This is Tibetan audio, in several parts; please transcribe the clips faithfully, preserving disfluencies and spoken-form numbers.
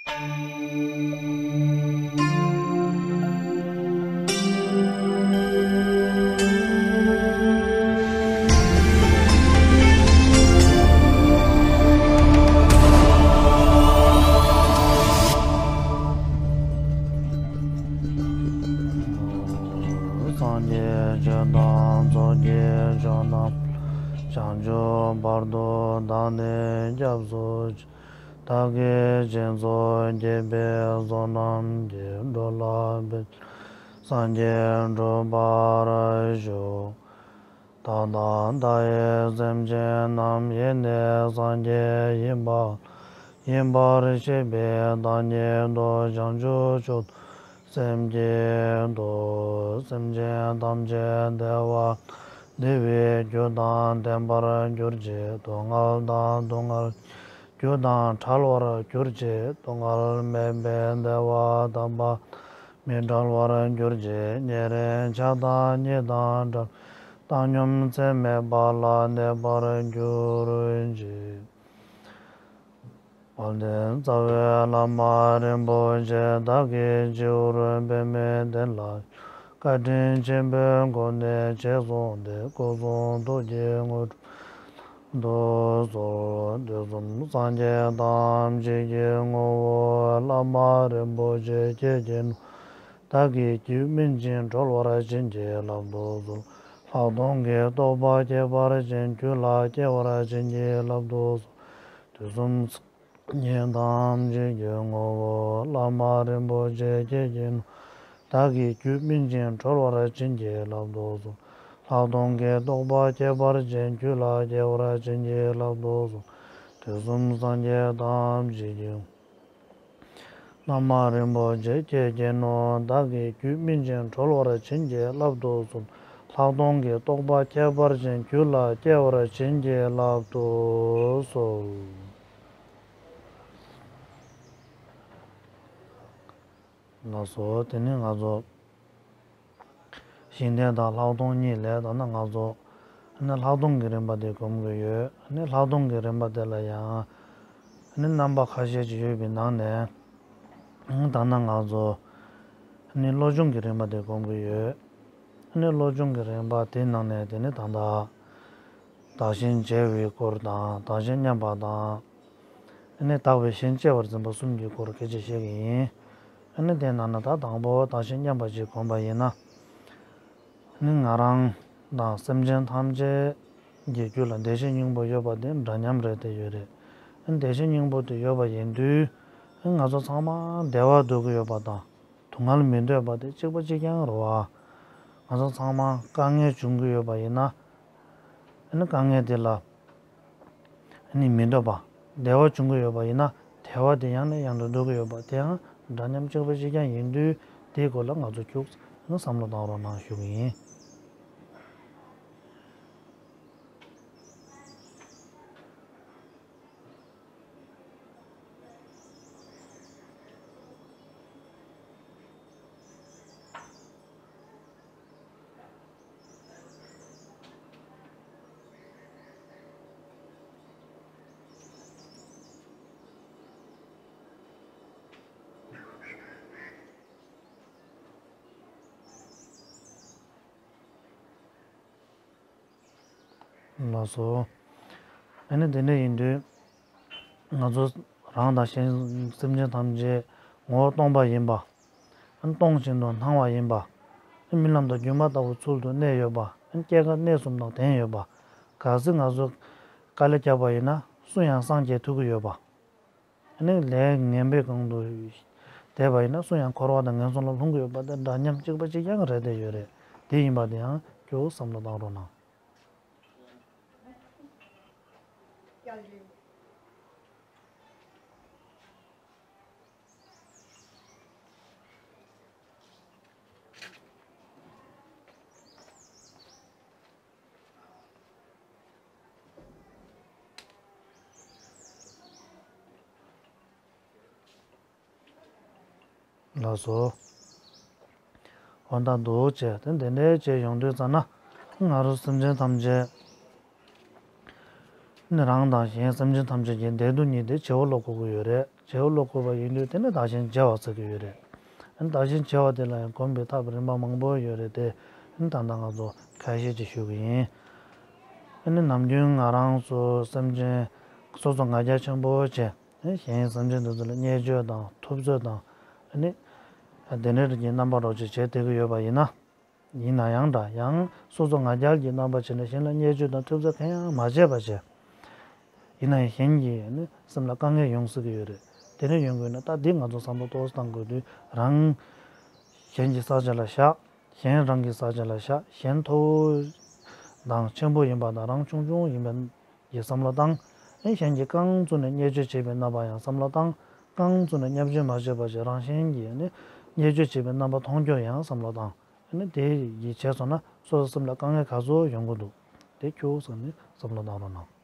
སངས་རྒྱས་ཆོས་དང་ཚོགས་ཀྱི་མཆོག་རྣམས། བྱང་ཆུབ་བར་དུ་བདག་ནི་སྐྱབས་སུ་མཆི། བདག་གིས་སྦྱིན་སོགས་བགྱིས་པའི་བསོད་ནམས་ཀྱིས། འགྲོ་ལ་ཕན་ཕྱིར་སངས་རྒྱས་འགྲུབ་པར་ཤོག། བདག་དང་མཐའ་ཡས་སེམས་ཅན་རྣམས། ཡེ་ནས་སངས་རྒྱས་ཡིན་པ་ཡིན་པར་ཤེས་པའི་བདག་ཉིད་དོ། བྱང་ཆུབ་མཆོག་ཏུ་སེམས་བསྐྱེད་དོ། སེམས་ཅན་ཐམས་ཅད་བདེ་བ་བདེ་བའི་རྒྱུ་དང་ལྡན་པར་གྱུར་ཅིག། སྡུག་བསྔལ་དང་སྡུག་བསྔལ་རྒྱུ་དང་བྲལ་བར་གྱུར་ཅིག། སྡུག་བསྔལ་མེད་པའི་བདེ་བ་དམ་པ་མི་འབྲལ་བར་གྱུར་ཅིག། ཉེ་རིང་ཆགས་སྡང་གཉིས་དང་བྲལ། བཏང་སྙོམས་ཚད་མེད་པ་ལ་གནས་པར་གྱུར་ཅིག། དཔལ་ལྡན་རྩ་བའི་བླ་མ་རིན་པོ་ཆེ། བདག་གི་སྤྱི་བོར་པདྨའི་གདན་ལ། བཀའ་དྲིན་ཆེན་པོའི་སྒོ་ནས་རྗེས་བཟུང་སྟེ། སྐུ་གསུང་ཐུགས་ཀྱི་དངོས་གྲུབ་ཐོབ་པར་ཤོག། དུས་གསུམ་སངས་རྒྱས་ཐམས་ཅད་ཀྱི་ངོ་བོ་བླ་མ་རིན་པོ་ཆེ་ཁྱེད་ཀྱིས་ནོ། བདག་གི་རྒྱུད་སྨིན་ཅིང་གྲོལ་བར་བྱིན་གྱིས་བརླབ་ཏུ་གསོལ། ལྷག་མཐོང་གི་རྟོགས་པ་ཁྱད་པར་ཅན་རྒྱུད་ལ་སྐྱེ་བར་བྱིན་གྱིས་བརླབ་ཏུ་གསོལ། དུས་གསུམ་སངས་རྒྱས་ཐམས་ཅད་ཀྱི་ངོ་བོ་བླ་མ་རིན་པོ་ཆེ་ཁྱེད་ཀྱིས་ནོ། བདག་གི་རྒྱུད་སྨིན་ཅིང་གྲོལ་བར་བྱིན་གྱིས་བརླབ་ཏུ་གསོལ། ལྷག་མཐོང་གི་རྟོགས་པ་ཁྱད་པར་ཅན་རྒྱུད་ལ་སྐྱེ་བར་བྱིན་གྱིས་བརླབ་ཏུ་གསོལ། དུས་གསུམ་སངས་རྒྱས་ཐམས་ཅད་ཀྱི་བླ་མ་རིན་པོ་ཆེ་ཁྱེད་ཀྱིས་ནོ། བདག་གི་རྒྱུད་སྨིན་ཅིང་གྲོལ་བར་བྱིན་གྱིས་བརླབ་ཏུ་གསོལ། ལྷག་མཐོང་གི་རྟོགས་པ་ཁྱད་པར་ཅན་རྒྱུད་ལ་སྐྱེ་བར་བྱིན་གྱིས་བརླབ་ཏུ་གསོལ། ལགས་སོ། དེ་ནས་ང་ཚོ་གཞན་དོན་དང་ལྷག་མཐོང་གཉིས་ལས། ད་ནི་ང་ཚོ་ནི་ལྷག་མཐོང་གི་རིམ་པ་དེ་སྒོམ་དགོས་ཡོད། ནི་ལྷག་མཐོང་གི་རིམ་པ་དེ་ལ་ཡང་ནི་རྣམ་པ་ཁ་ཤས་ཅིག་ཡོད་པའི་ནང་ནས། ད་ནི་ང་ཚོ་ནི་བློ་སྦྱོང་གི་རིམ་པ་དེ་སྒོམ་དགོས་ཡོད། ནི་བློ་སྦྱོང་གི་རིམ་པ་དེའི་ནང་ནས་དེ་ནི་ད་ལྟ་བདག་གཞན་བརྗེ་བའི་སྐོར་དང་། བདག་གཞན་མཉམ་པ་དང་། ཨ་ནི་དག་པའི་གཞན་གཅེས་པར་འཛིན་པ་གསུམ་གྱི་སྐོར་སྐད་ཆ་བཤད་ཀྱི་ཡིན། ཨ་ནི་དེའི་ནང་ན་ད་དང་པོ་བདག་གཞན་མཉམ་པ་ཅིག་བསྒོམས་པ་ཡིན་ན། ཨ་ནི་ང་རང་དང་སེམས་ཅན་ཐམས་ཅད་ཀྱི་རྒྱུད་ལ་བདེ་གཤེགས་སྙིང་པོ་ཡོད་པ་དེ་འདྲ་མཉམ་རེད་དེ་ཡོད་རེད། ཨ་ནི་བདེ་གཤེགས་སྙིང་པོ་དེ་ཡོད་པ་ཡིན་དུས། ཨ་ནི་ང་ཚོ་ཚང་མ་བདེ་བ་འདོད་ཀྱི་ཡོད་པ་དང་། སྡུག་བསྔལ་མི་འདོད་པ་དེ་གཅིག་པ་གཅིག་རྐྱང་རེད་བ། ང་ཚོ་ཚང་མ་དཀའ་ངལ་བྱུང་གི་ཡོད་པ་ཡིན་ན། ཨ་ནི་དཀའ་ངལ་དེ་ལ། ཨ་ནི་མི་འདོད་པ། བདེ་བ་བྱུང་གི་ཡོད་པ་ཡིན་ན། བདེ་བ་དེ་ཡང་ནས་ཡང་དུ་འདོད་ཀྱི་ཡོད་པ་དེའང་འདྲ་མཉམ་གཅིག་པ་གཅིག་རྐྱང་ཡིན་དུས། དེའི་སྐོར་ལ་ང་ཚོ་ཁྱུག་ཙམ་བསམ་བློ་བཏང་རོགས་གནང་ཞུ་གི་ཡིན། ལགས་སོ། ཨ་ནི་དེ་འདྲ་ཡིན་དུས། ང་ཚོ་རང་དང་གཞན་སེམས་ཅན་ཐམས་ཅད་ངོ་བོ་སྟོང་པ་ཡིན་པ། ཨ་ནི་སྟོང་བཞིན་དུ་སྣང་བ་ཡིན་པ། ཨ་ནི་རྨི་ལམ་དང་སྒྱུ་མ་ལྟ་བུ་ཚུལ་དུ་གནས་ཡོད་པ། ཨ་ནི་སྐྱེ་འགག་གནས་གསུམ་དང་ལྡན་ཡོད་པ། གལ་སྲིད་ང་ཚོ་དཀའ་ལས་བརྒྱབ་པ་ཡིན་ན་སུ་ཡང་སངས་རྒྱས་ཐུབ་ཀྱི་ཡོད་པ། ཨ་ནི་ལས་ངན་པའི་སྒང་དུ་བསྡད་པ་ཡིན་ན་སུ་ཡང་འཁོར་བ་དང་ངན་སོང་ལ་ལྷུང་གི་ཡོད་པ་དེ་འདྲ་མཉམ་གཅིག་པ་གཅིག་རྐྱང་རེད་དེ་ཡོད་རེད། དེ་ཡིན་པ་དེ་ཡང་ཁྱོད་བསམ་བློ་བཏང་རོགས་གནང་། ལགས་སོ། འོ་ད་འདུག་བྱས་ཏེ་འདི་འདྲའི་བྱས་ཡོང་དུས་ཙ་ན། ང་རང་སེམས་ཅན་ཐམས་ཅད་ ནི་རང་དང་གཞན་སེམས་ཅན་ཐམས་ཅད་ཀྱི་བདེ་སྡུག་གཉིས་དེ་བྱེ་བ་ལ་གོ་གི་ཡོད་རེད། བྱེ་བ་ལ་གོ་བ་ཡིན་དུས་དེ་ནི་བདག་གཞན་བརྗེ་བ་ཟེར་གི་ཡོད་རེད། ཨ་ནི་བདག་གཞན་བརྗེ་བ་དེ་ལ་ཡང་གོམས་པའི་ཐབས་རིམ་པ་མང་པོ་ཡོད་རེད་དེ། ཨ་ནི་ད་ལྟ་ང་ཚོ་ཁ་ཤས་ཅིག་ཞུ་གི་ཡིན། ཨ་ནི་ནམ་རྒྱུན་ང་རང་ཚོ་སེམས་ཅན་སོ་སོ་ང་རྒྱལ་ཆེན་པོ་བྱས། ཨ་ནི་གཞན་སེམས་ཅན་དེ་ཚོ་ལ་བརྙས་བཅོས་དང་ཐུབ་ཚོད་དང་། ཨ་ནི་དེ་འདྲའི་རིགས་ཀྱི་རྣམ་པ་འདྲ་ཅིག་བྱས་བསྡད་ཀྱི་ཡོད་པ་ཡིན་ན། ཡིན་ན་ཡང་འདྲ། ཡང་སོ་སོ་ང་རྒྱལ་གྱི་རྣམ་པ་བྱས་ནས་གཞན་ལ་བརྙས་བཅོས་དང་ཐུབ་ཚོད་གང་ཡང་མ་བྱས་པ་བྱས། ཡིན་ན་ཡང་གཞན་གྱི་ནི་སེམས་ལ་དཀའ་ངལ་ཡོང་སྲིད་ཀྱི་ཡོད་རེད། དེ་འདྲ་ཡོང་དགོས་ན་ད་འདི་ང་ཚོ་བསམ་བློ་ཏོག་ཙམ་བཏང་དགོས་དུས། རང་གཞན་གྱི་བསགས་བྱ་ལ་བཞག་གཞན་རང་གི་བསགས་བྱ་ལ་བཞག་གཞན་མཐོ་བོ་དང་ཆེན་པོ་ཡིན་པ་དང་རང་ཆུང་ཆུང་ཡིན་པའི་བསམ་བློ་བཏང་། ཨེ་གཞན་གྱིས་རྐང་བཙུགས་ནས་བརྙས་བཅོས་བྱེད་པའི་རྣམ་པ་ཡང་བསམ་བློ་བཏང་། རྐང་བཙུགས་ནས་བརྙས་བཅོས་མ་བྱས་པ་བྱས། རང་གཞན་གྱིས་ནི་བརྙས་བཅོས་བྱེད་པའི་རྣམ་པ་མཐོང་རྒྱུ་ཡང་བསམ་བློ་བཏང་། ཨ་ནི་དེ་ཡིས་བྱས་སོང་ན་སོ་སོ་སེམས་ལ་དཀའ་ངལ་ག་ཚོད་ཡོང་གི་འདུག་དེ་ཁྱོད་ཚོ་ནི་བསམ་བློ་བཏང་རོགས་གནང་།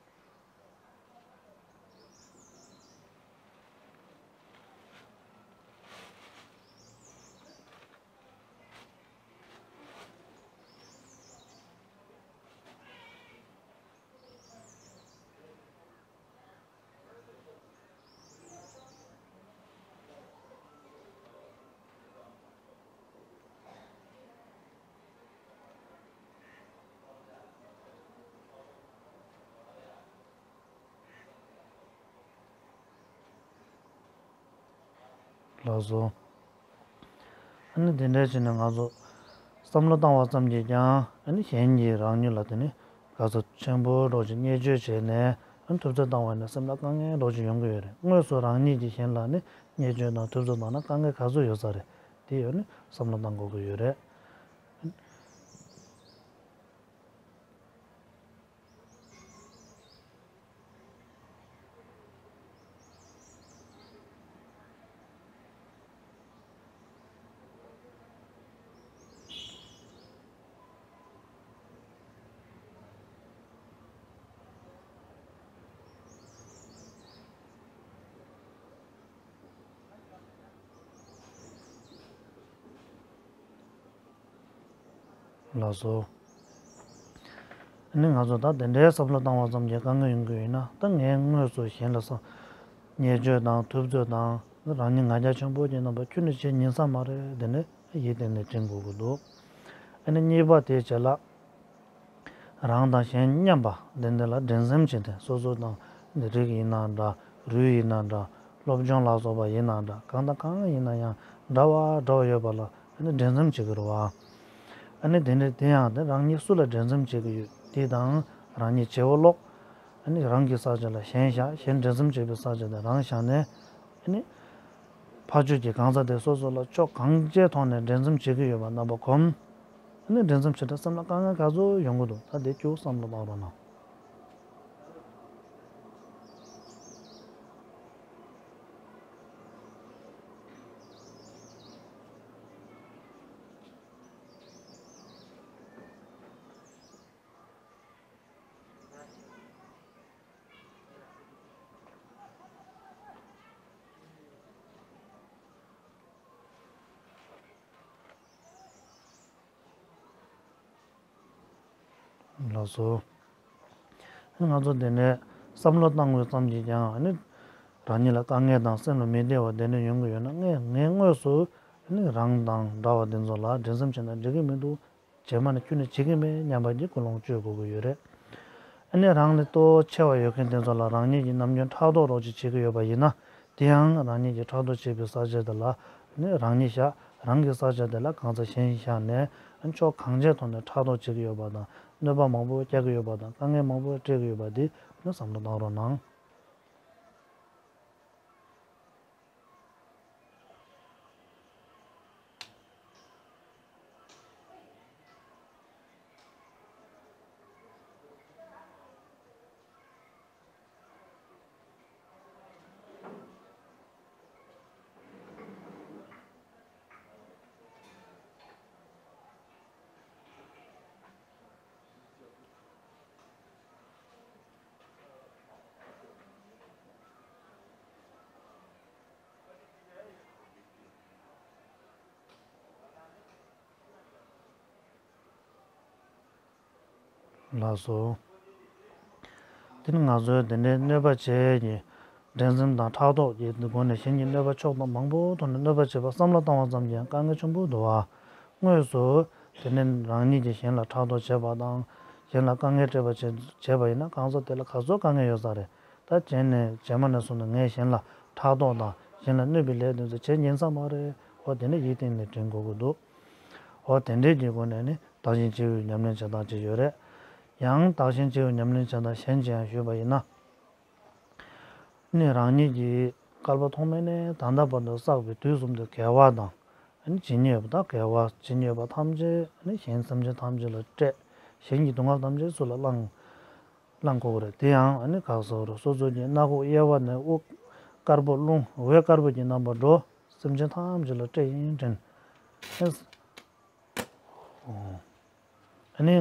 ལགས་སོ། ཨ་ནི་དེ་འདྲ་བྱས་ནས་ང་ཚོ་བསམ་བློ་བཏང་བ་ཙམ་གྱིས་ཀྱང་ཨ་ནི་གཞན་གྱིས་རང་ཉིད་ལ་དེ་ནི་ག་ཚོད་ཆེན་པོ་འདྲ་ཅིག་བརྙས་བཅོས་བྱས་ནས། ཨ་ནི་ཐུབ་ཚོད་བཏང་བ་ནས་སེམས་ལ་དཀའ་ངལ་འདྲ་ཅིག་ཡོང་གི་ཡོད་རེད། དངོས་སུ་རང་ཉིད་ཀྱིས་གཞན་ལ་ནི་བརྙས་བཅོས་དང་ཐུབ་ཚོད་བཏང་ན་དཀའ་ངལ་ག་ཚོད་ཡོད་ས་རེད། དེ་ཡང་ནི་བསམ་བློ་བཏང་དགོས་ཀྱི་ཡོད་རེད། ལགས་སོ། ཨ་ནི་ང་ཚོ་ད་དེ་འདྲའི་བསམ་བློ་བཏང་བ་ཙམ་གྱིས་དཀའ་ངལ་ཡོང་གི་ཡོད་ན། ད་ངས་དངོས་སུ་གཞན་ལ་བསམ། བརྙས་བཅོས་དང་ཐུབ་ཚོད་དང་། རང་ཉིད་ང་རྒྱལ་ཆེན་པོ་གྱི་རྣམ་པ་ཁྱོན་ནས་བྱེད་ཉན་ས་མ་རེད། དེ་ནས་ཡིད་གཏད་ནས་དྲན་དགོས་ཀྱི་འདུག་ཨ་ནི་གཉིས་པ་དེ་བྱས་ལ། རང་དང་གཞན་མཉམ་པ་དེ་འདི་ལ་འགྲན་སེམས་བྱེད་དེ། སོ་སོ་དང་འདི་རིགས་ཡིན་ན་འདྲ། རུས་ཡིན་ན་འདྲ། སློབ་སྦྱོང་ལ་སོགས་པ་ཡིན་ན་འདྲ། གང་དང་གང་ཡིན་ན་ཡང་འདྲ་བ་འདྲ་བ་ཡོད་པ་ལ་ཨ་ནི་འགྲན་སེམས་བྱེད་ཀྱི་རེད་བ། ཨ་ནི་དེ་འདྲ་དེ་ཡང་དེ་རང་ཉིད་སུ་ལ་འགྲན་སེམས་བྱེད་ཀྱི་ཡོད་དེ་དང་། རང་ཉིད་བྱེད་པ་ལོག་ཨ་ནི་རང་གི་བསགས་བྱ་ལ་གཞན་བཞག་གཞན་འགྲན་སེམས་བྱེད་པའི་བསགས་བྱ་དེ་རང་བཞག་ནས། ཨ་ནི་ཕར་ཕྱོགས་ཀྱི་གང་ཟག་དེ་སོ་སོ་ལ་ཕྱོགས་གང་ཅིའི་ཐོག་ནས་འགྲན་སེམས་བྱེད་ཀྱི་ཡོད་པ་རྣམ་པ་གོམས། ཨ་ནི་འགྲན་སེམས་བྱེད་དུས་སེམས་ལ་དཀའ་ངལ་ག་ཚོད་ཡོང་གི་འདུག་ད་དེ་ཁྱོད་བསམ་བློ་བཏང་རོགས་གནང་། ལགས་སོ། ང་ཚོ་དེ་ནས་བསམ་བློ་བཏང་དགོས་ཙམ་གྱིས་ཀྱང་ནི། རང་ཉིད་ལ་དཀའ་ངལ་དང་སེམས་ལ་མི་བདེ་བ་དེ་འདྲ་ཡོང་གི་ཡོད་ན། ངས་ངས་དངོས་སུ་ནི་རང་དང་འདྲ་བ་དེ་ཚོ་ལ་འགྲན་སེམས་བྱས་ན་འགྲིག་གི་མི་འདུག་རྗེས་མ་ནས་ཁྱོན་ནས་བྱེད་ཀྱི་མེད་སྙམ་པ་གྱི་ཀུན་སློང་བཅོས་དགོས་ཀྱི་ཡོད་རེད། ཨ་ནི་རང་ལས་སྟོབས་ཆེ་བ་ཡོད་མཁན་དེ་ཚོ་ལ་རང་ཉིད་ཀྱིས་ནམ་རྒྱུན་ཕྲག་དོག་རོགས་ཅིག་བྱེད་ཀྱི་ཡོད་པ་ཡིན་ན། དེ་ཡང་རང་ཉིད་ཀྱིས་ཕྲག་དོག་བྱེད་པའི་བསགས་བྱ་དེ་ལ་ནི་རང་ཉིད་བཞག་རང་གི་བསགས་བྱ་དེ་ལ་གང་ཟག་གཞན་ཞིག་བཞག་ནས། ཨ་ནི་ཕྱོགས་གང་ཅིའི་ཐོག་ནས་ཕྲག་དོག་བྱེད་ཀྱི་ཡོད་པ་དང་། གནོད་པ་མང་པོ་བསྐྱལ་གྱི་ཡོད་པ་དང་། དཀའ་ངལ་མང་པོ་སྤྲད་ཀྱི་ཡོད་པ་དེ་ནི་བསམ་བློ་བཏང་རོགས་གནང་། ལགས་སོ། ནི་ང་ཚོའི་དེ་འདྲའི་གནོད་པ་བྱེད་ཀྱི་འགྲན་སེམས་དང་ཕྲག་དོག་གི་སྒོ་ནས་གཞན་གྱི་གནོད་པ་ཕྱོགས་དང་མང་པོ་ཐོག་ནས་གནོད་པ་བྱེད་པ་བསམ་བློ་བཏང་བ་ཙམ་གྱིས་ཡང་དཀའ་ངལ་ཆེན་པོ་འདུག་བ། དངོས་སུ་དེ་ནི་རང་ཉིད་ཀྱིས་གཞན་ལ་ཕྲག་དོག་བྱེད་པ་དང་གཞན་ལ་དཀའ་ངལ་སྤྲད་པ་བྱེད་བྱས་པ་ཡིན་ན་གང་ཟག་དེ་ལ་ག་ཚོད་དཀའ་ངལ་ཡོད་ས་རེད། ད་རྗེས་ནས་རྗེས་མ་ནས་བཟུང་ནས་ངས་གཞན་ལ་ཕྲག་དོག་དང་གཞན་ལ་གནོད་པའི་ལས་དེ་ཚོ་བྱེད་ཉན་ས་མ་རེད། འོ་དེ་འདྲ་ཡིད་གཏིང་ནས་དྲན་དགོས་ཀྱི་འདུག་འོ་དེ་འདྲའི་གི་སྒོ་ནས་ནི་བདག་གཞན་བརྗེ་བའི་ཉམས་ལེན་བྱེད་སྟངས་ཅིག་ཡོད་རེད། ཡང་བདག་གཞན་བརྗེ་བའི་ཉམས་ལེན་བྱེད་སྟངས་གཞན་ཅིག་ཡང་ཞུས་པ་ཡིན་ན། ནི་རང་ཉིད་ཀྱིས་བསྐལ་པ་ཐོག་མེད་ནས་ད་ལྟ་བར་དུ་བསགས་པའི་དུས་གསུམ་དུ་དགེ་བ་དང་། ཇི་སྙེད་པ་དག་དགེ་བ་ཇི་སྙེད་པ་ཐམས་ཅད་ནི་གཞན་སེམས་ཅན་ཐམས་ཅད་ལ་སྤྲད། གཞན་གྱི་སྡུག་བསྔལ་ཐམས་ཅད་ཚུར་ལ་བླང་། བླང་དགོས་ཀྱི་རེད། དེ་ཡང་ནི་ག་ཟེར་རོ། སོ་སོ་གྱི་སྣ་ཁུག་གཡས་པ་ནས་དབུ་དཀར་པོ་རླུང་འོད་དཀར་པོ་གྱི་རྣམ་པར་འགྲོ། སེམས་ཅན་ཐམས་ཅད་ལ་སྤྲད་ཡིན་དྲན། ཨ་ནི་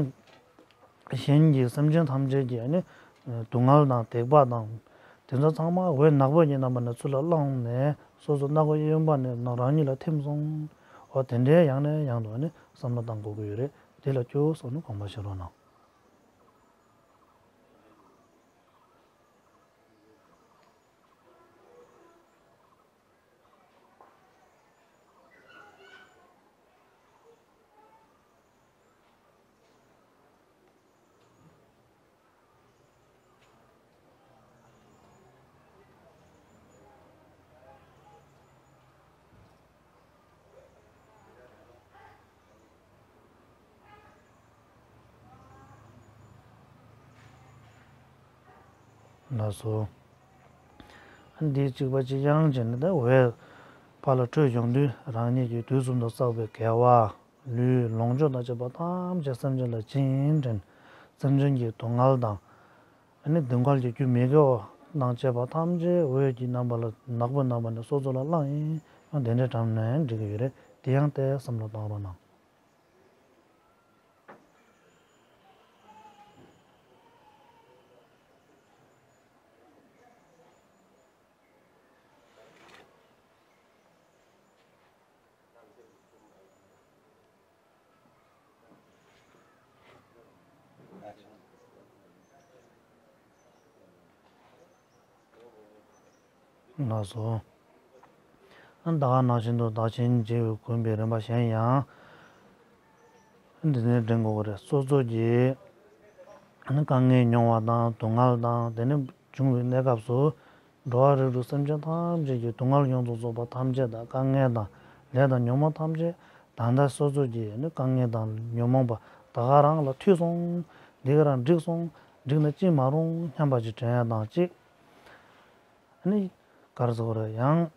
གཞན་གྱི་སེམས་ཅན་ཐམས་ཅད་ཀྱི་ཨ་ནི་སྡུག་བསྔལ་དང་སྡིག་པ་དང་དེ་ཚོ་ཚང་མ་འོད་ནག་པོ་གྱི་རྣམ་པ་ནས་ཚུར་ལ་བླངས་ནས་སོ་སོ་སྣ་ཁུག་གཡོན་པ་ནས་ནང་རང་ཉིད་ལ་ཐིམ་སོང་། འོ་དེ་འདྲའི་ཡང་ནས་ཡང་དུ་ཨ་ནི་བསམ་བློ་བཏང་དགོས་ཀྱི་ཡོད་རེད། དེ་ལ་སྐྱོ་བོ་སོགས་ནི་དགོངས་པ་བཞེས་རོགས་གནང་། ལགས་སོ། འདི་གཅིག་པ་གཅིག་རྐྱང་བྱས་ནས་ད་འོད་ཕར་ལ་འཕྲོས་ཡོང་དུས་རང་ཉིད་ཀྱིས་དུས་གསུམ་དུ་བསགས་པའི་དགེ་བ་ལུས་ལོངས་སྤྱོད་དང་བཅས་པ་ཐམས་ཅད་སེམས་ཅན་ལ་སྤྱིན་དྲན། སེམས་ཅན་གྱི་སྡུག་བསྔལ་དང་ཨ་ནི་སྡུག་བསྔལ་གྱི་རྒྱུ་མི་དགེ་བ་དང་བཅས་པ་ཐམས་ཅད་འོད་ཀྱི་རྣམ་པ་ལ་ནག་པོའི་རྣམ་པ་ནས་སོ་སོ་ལ་བླངས་ཡིན། ཡང་དེ་འདྲའི་གྲངས་ནས་འགྲིག་གི་ཡོད་རེད། དེ་ཡང་ཏོག་ཙམ་བསམ་བློ་བཏང་རོགས་གནང་། ལགས་སོ། ད་ག་ནང་བཞིན་དུ་བདག་གཞན་བརྗེ་བའི་གོམས་པའི་རིམ་པ་གཞན་ཡང་འདི་ནས་འདྲེན་དགོས་ཀྱི་རེད། སོ་སོ་གྱིས་དཀའ་ངལ་མྱོང་བ་དང་སྡུག་བསྔལ་དང་དེ་ནས་བྱུང་བའི་གནས་སྐབས་སུ། འགྲོ་བ་རིགས་དྲུག་སེམས་ཅན་ཐམས་ཅད་ཀྱི་སྡུག་བསྔལ་ཡོངས་སུ་རྫོགས་པ་ཐམས་ཅད་དང་དཀའ་ངལ་དང་ལས་དང་ཉོན་མོངས་ཐམས་ཅད་ད་ལྟ་སོ་སོ་གྱི་ནི་དཀའ་ངལ་དང་ཉོན་མོངས་པ་ད་ག་རང་ལ་ཐུག་སོང་། འདི་ག་རང་འགྲིག་སོང་། འགྲིག་ན་ཅི་མ་རུང་སྙམ་པ་ཅིག་དྲན་ཡ་དང་གཅིག་ནི་ག་རེ་ཟེར་དགོས་རེད།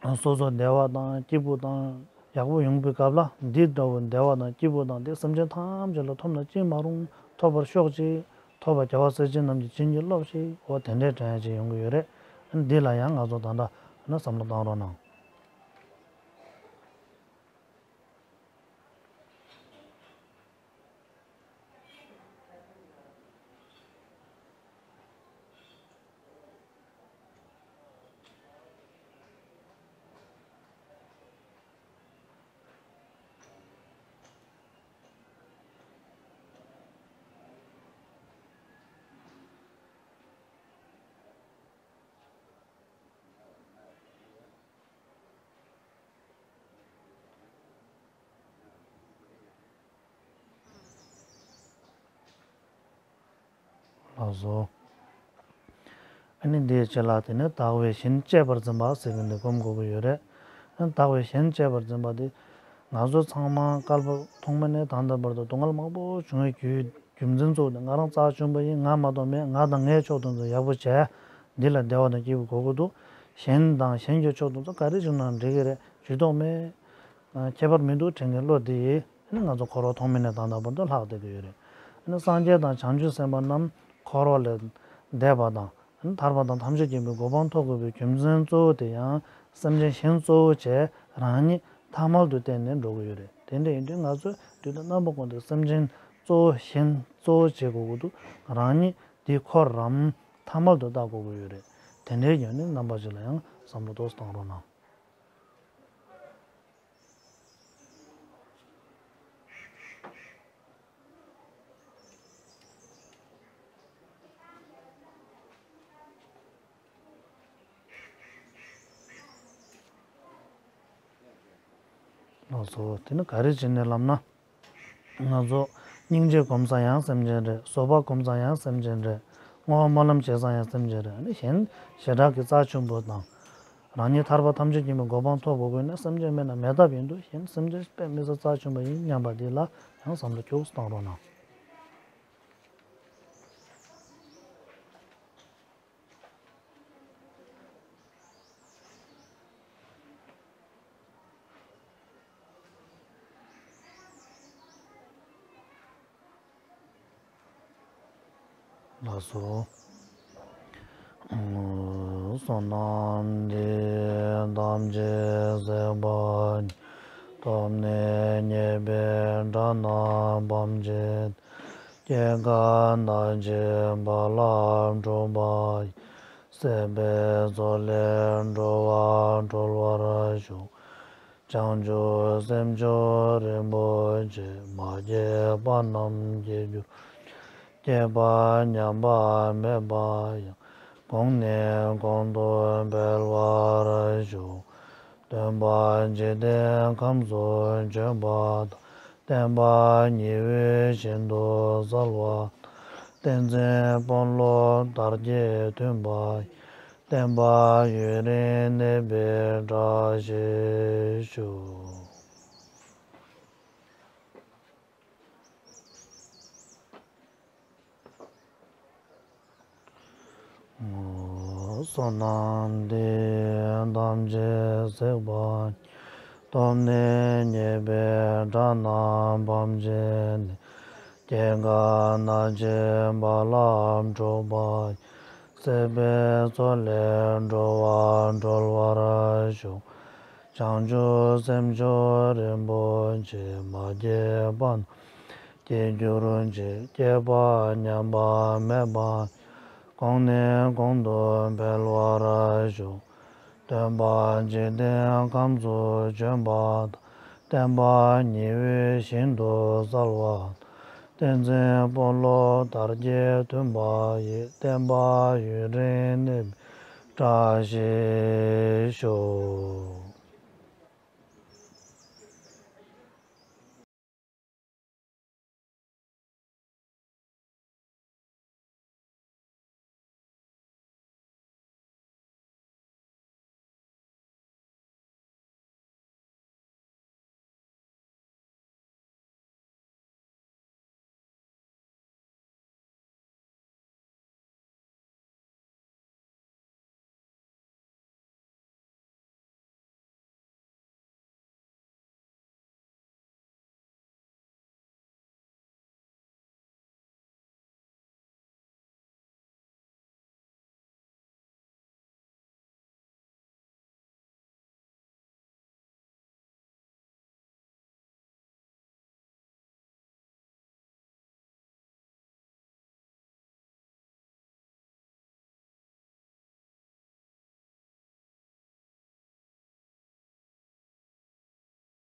ཡང་སོ་སོ་བདེ་བ་དང་སྐྱིད་པོ་དང་ཡག་པོ་ཡོང་པའི་སྐབས་ལ་འདི་འདྲ་བོ་བདེ་བ་དང་སྐྱིད་པོ་དང་འདི་སེམས་ཅན་ཐམས་ཅད་ལ་ཐོབ་ན་ཅི་མ་རུང་། ཐོབ་པར་ཤོག་ཅིག་ཐོབ་པ་རྒྱལ་བ་སྲས་བཅས་རྣམས་ཀྱིས་བྱིན་གྱིས་རློབས་ཤིག་འོ་དེ་འདྲའི་དྲན་ཡ་ཅིག་ཡོང་གི་ཡོད་རེད། འདི་ལ་ཡང་ང་ཚོ་ད་ལྟ་ན་བསམ་བློ་བཏང་རོགས་གནང་། ལགས་སོ། ཨ་ནི་འདིའི་རྗེས་ལ་དེ་ནི་བདག་བས་གཞན་གཅེས་པར་འཛིན་པ་ཟེར་གྱི་འདི་སྒོམ་དགོས་ཀྱི་ཡོད་རེད། ཨ་ནི་བདག་བས་གཞན་གཅེས་པར་འཛིན་པ་འདི་ང་ཚོ་ཚང་མ་བསྐལ་པ་ཐོག་མེད་ནས་ད་ལྟ་བར་དུ་སྡུག་བསྔལ་མང་པོ་བྱུང་བའི་རྒྱུ་རྒྱུ་མཚན་གཙོ་བོ་དེ་ང་རང་རྩ་ཆེན་པོ་ཡིན། ང་མ་གཏོགས་མེད། ང་དང་ངའི་ཕྱོགས་དེ་ཚོ་ཡག་པོ་བྱས། འདི་ལ་བདེ་བ་དང་སྐྱིད་པོ་དགོས་ཀྱི་འདུག་གཞན་དང་གཞན་གྱི་ཕྱོགས་དེ་ཚོ་ག་རེ་བྱུང་ན་འགྲིག་གི་རེད། ཇུས་གཏོགས་མེད། ཁྱད་པར་མི་འདུག་དྲན་མཁན་བློ་དེ་ཡིས་ནི་ང་ཚོ་འཁོར་བ་ཐོག་མེད་ནས་ད་ལྟ་བར་དུ་ལྷག་བསྡད་ཀྱི་ཡོད་རེད། ནི་སངས་རྒྱས་དང་བྱང་ཆུབ་སེམས་དཔའ་རྣམས་འཁོར་བ་ལས་འདས་པ་དང་ཐར་པ་དང་ཐམས་ཅད་མཁྱེན་པའི་གོ་འཕང་ཐོབ་དགོས་པའི་རྒྱུ་མཚན་གཙོ་བོ་དེ་ཡང་སེམས་ཅན་གཞན་གཙོ་བོ་བྱས་རང་ཉིད་ཐ་མལ་དུ་བརྟེན་ནས་འགྲོ་གི་ཡོད་རེད། དེ་འདྲ་ཡིན་དུས་ང་ཚོས་དུས་དང་རྣམ་པ་ཀུན་ཏུ་སེམས་ཅན་གཙོ་བོ་གཞན་གཙོ་བོ་བྱེད་དགོས་ཀྱི་འདུག་རང་ཉིད་འདི་འཁོར་རམ་ཐ་མལ་དུ་བལྟ་དགོས་ཀྱི་ཡོད་རེད། དེ་འདྲའི་ཡོད་ནི་རྣམ་པ་ཅིག་ལ་ཡང་བསམ་བློ་ཏོག་ཙམ་བཏང་རོགས་གནང་། ལགས་སོ། དེ་ནི་ག་རེ་བྱས་ནས་ལབ་ན། ང་ཚོ་སྙིང་རྗེ་སྒོམ་ས་ཡང་སེམས་ཅན་རེད། བཟོད་པ་སྒོམ་ས་ཡང་སེམས་ཅན་རེད། བསྔོ་བ་སྨོན་ལམ་བྱེད་ས་ཡང་སེམས་ཅན་རེད། ཨ་ནི་གཞན་བྱེ་བྲག་གི་རྩ་ཆེན་པོ་དང་། རང་ཉིད་ཐར་པ་ཐམས་ཅད་མཁྱེན་པའི་གོ་འཕང་ཐོབ་དགོས་ན་སེམས་ཅན་མེད་ན་མེད་ཐབས་ཡིན་དུས། གཞན་སེམས་ཅན་དཔེ་མི་སྲིད་རྩ་ཆེན་པོ་ཡིན་སྙམ་པ་འདི་ལ་ཡང་བསམ་བློ་ཁྱུག་ཙམ་གཏོང་རོགས་གནང་། ལགས་སོ། བསོད་ནམས་འདི་ཡིས་ཐམས་ཅད་གཟིགས་པ་ཉིད། ཐོབ་ནས་ཉེས་པའི་དགྲ་རྣམས་ཕམ་བྱས་ཏེ། སྐྱེ་རྒ་ན་འཆིའི་རྦ་རླབས་འཁྲུགས་པ་ཡི། སྲིད་པའི་མཚོ་ལས་འགྲོ་བ་སྒྲོལ་བར་ཤོག། བྱང་ཆུབ་སེམས་མཆོག་རིན་པོ་ཆེ། མ་སྐྱེས་པ་རྣམས་སྐྱེ་གྱུར་ཅིག། སྐྱེས་པ་ཉམས་པ་མེད་པ་ཡང་། གོང་ནས་གོང་དུ་འཕེལ་བར་ཤོག། སྟོན་པ་འཇིག་རྟེན་ཁམས་སུ་བྱོན་པ་དང་། བསྟན་པ་ཉི་འོད་བཞིན་དུ་གསལ་བ་དང་། བསྟན་འཛིན་དཔོན་སློབ་དར་རྒྱས་མཐུན་པ་ཡི། བསྟན་པ་ཡུན་རིང་གནས་པའི་བཀྲ་ཤིས་ཤོག། བསོད་ནམས་འདི་ཡིས་ཐམས་ཅད་གཟིགས་པ་ཉིད། ཐོབ་ནས་ཉེས་པའི་དགྲ་རྣམས་ཕམ་བྱས་ནས། སྐྱེ་རྒ་ན་འཆིའི་རྦ་རླབས་འཁྲུགས་པ་ཡི། སྲིད་པའི་མཚོ་ལས་འགྲོ་བ་སྒྲོལ་བར་ཤོག། བྱང་ཆུབ་སེམས་མཆོག་རིན་པོ་ཆེ། མ་སྐྱེས་པ་རྣམས་སྐྱེ་གྱུར་ཅིག། སྐྱེས་པ་ཉམས་པ་མེད་པ་ཡང་། གོང་ནས་གོང་དུ་འཕེལ་བར་ཤོག། སྟོན་པ་འཇིག་རྟེན་ཁམས་སུ་བྱོན་པ་དང་། བསྟན་པ་ཉི་འོད་བཞིན་དུ་གསལ་བ་དང་། བསྟན་འཛིན་དཔོན་སློབ་དར་རྒྱས་མཐུན་པ་ཡི། བསྟན་པ་ཡུན་རིང་གནས་པའི་བཀྲ་ཤིས་ཤོག།